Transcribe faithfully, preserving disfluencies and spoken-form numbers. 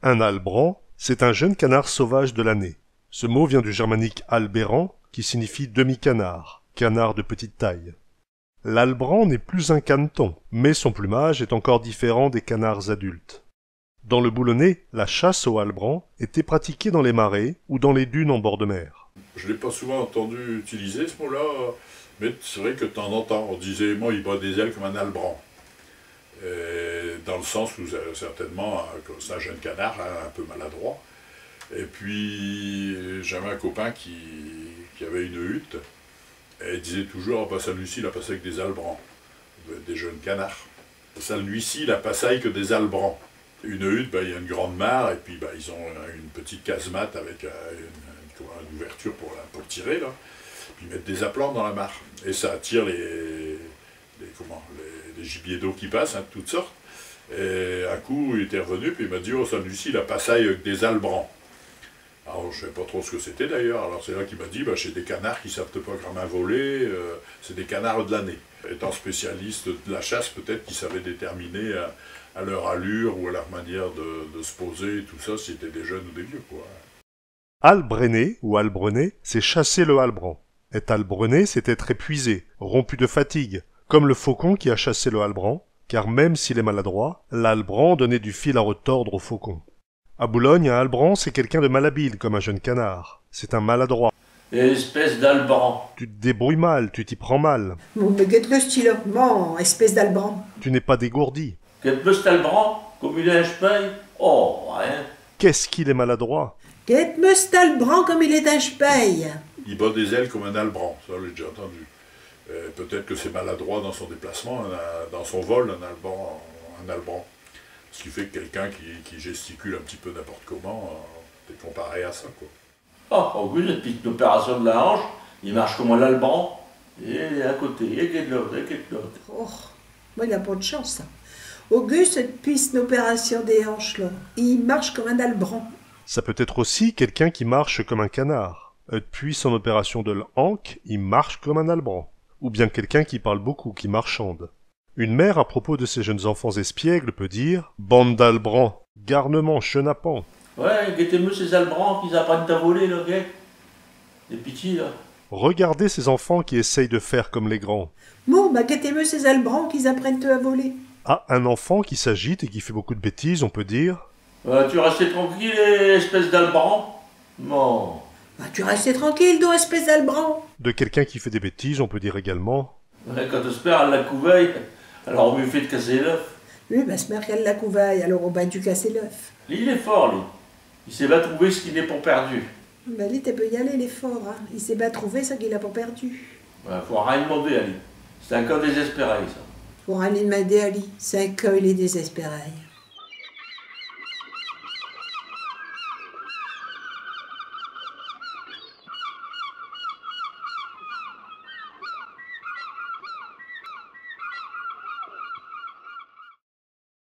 Un halbran, c'est un jeune canard sauvage de l'année. Ce mot vient du germanique halberant, qui signifie demi-canard, canard de petite taille. L'halbran n'est plus un caneton, mais son plumage est encore différent des canards adultes. Dans le Boulonnais, la chasse au halbran était pratiquée dans les marais ou dans les dunes en bord de mer. Je l'ai pas souvent entendu utiliser, ce mot-là, mais c'est vrai que de temps en temps, on disait, « Bon, il bat des ailes comme un halbran. » Et dans le sens où, euh, certainement, euh, que c'est un jeune canard, hein, un peu maladroit. Et puis, j'avais un copain qui, qui avait une hutte, et il disait toujours, « Ah, bah, Sainte-Lucie, il a passé avec des halbrans, des jeunes canards. » Sainte-Lucie, il a passé avec des halbrans. Une hutte, bah, il y a une grande mare, et puis, bah, ils ont une petite casemate avec, euh, une, une, comment, une ouverture pour, la- pour tirer, là. Puis ils mettent des appelants dans la mare. Et ça attire les, les, comment, les, les gibiers d'eau qui passent, hein, de toutes sortes. Et un coup, il était revenu, puis il m'a dit, « Oh, Sainte-Lucie, il a passé avec des halbrans. » Alors, je savais pas trop ce que c'était d'ailleurs. Alors, c'est là qu'il m'a dit, « Bah, c'est des canards qui savent pas vraiment voler, euh, c'est des canards de l'année. » Étant spécialiste de la chasse, peut-être qu'il savait déterminer à, à leur allure ou à leur manière de, de se poser et tout ça, si c'était des jeunes ou des vieux, quoi. Halbrener ou halbrener, c'est chasser le halbran. Être halbrené, c'est être épuisé, rompu de fatigue, comme le faucon qui a chassé le halbran, car même s'il est maladroit, l'halbran donnait du fil à retordre au faucon. À Boulogne, un halbran, c'est quelqu'un de malhabile, comme un jeune canard. C'est un maladroit. Espèce d'halbran. Tu te débrouilles mal, tu t'y prends mal. Bon, mais guette-le, ch'ti-là. Bon, espèce d'halbran. Tu n'es pas dégourdi. Guette-me ch't halbran, comme il est inch'peille. Oh, rien. Qu'est-ce qu'il est maladroit. Guette-me ch't halbran comme il est inch'peille. Il bat des ailes comme un halbran, ça, j'ai déjà entendu. Euh, peut-être que c'est maladroit dans son déplacement, un- dans son vol, un halbran, un halbran. Ce qui fait que quelqu'un qui, qui gesticule un petit peu n'importe comment, euh, t'es comparé à ça, quoi. Oh, Auguste, depuis l'opération de la hanche, il marche comme un halbran. Et à côté, et de l'autre, et de l'autre. Oh, moi, il a pas de chance, ça. Auguste, depuis son opération des hanches, là, il marche comme un halbran. Ça peut être aussi quelqu'un qui marche comme un canard. Euh, Depuis son opération de l'hanque, il marche comme un halbran. Ou bien quelqu'un qui parle beaucoup, qui marchande. Une mère, à propos de ses jeunes enfants espiègles, peut dire : « Bande d'halbrans, garnements, chenapans. » Ouais, guettez-me ces halbrans qui apprennent à voler, là, guette. Les petits, là. Regardez ces enfants qui essayent de faire comme les grands. Bon, bah, guettez-me ces halbrans qui apprennent à voler. À un enfant qui s'agite et qui fait beaucoup de bêtises, on peut dire : « Vas-tu rester tranquille, espèce d'halbran ? » Bon. Vas-tu rester tranquille, donc, espèce d'halbran ? De quelqu'un qui fait des bêtises, on peut dire également : « Ouais, quand t'espères, elle l'a couvert, alors on lui fait de casser l'œuf. » Oui, ben, s'mère qu'elle l'a couvert, alors on va du casser l'œuf. Li, il est fort, li. Il sait pas trouver ce qui n'est pas perdu. Ben, li, te peux y aller, il est fort, hein. Il sait pas trouver ce qu'il a pas perdu. Ouais, faut rien demander à li. C'est un cas désespéré, ça. Faut rien li demander à li. C'est un cas, il est désespéré.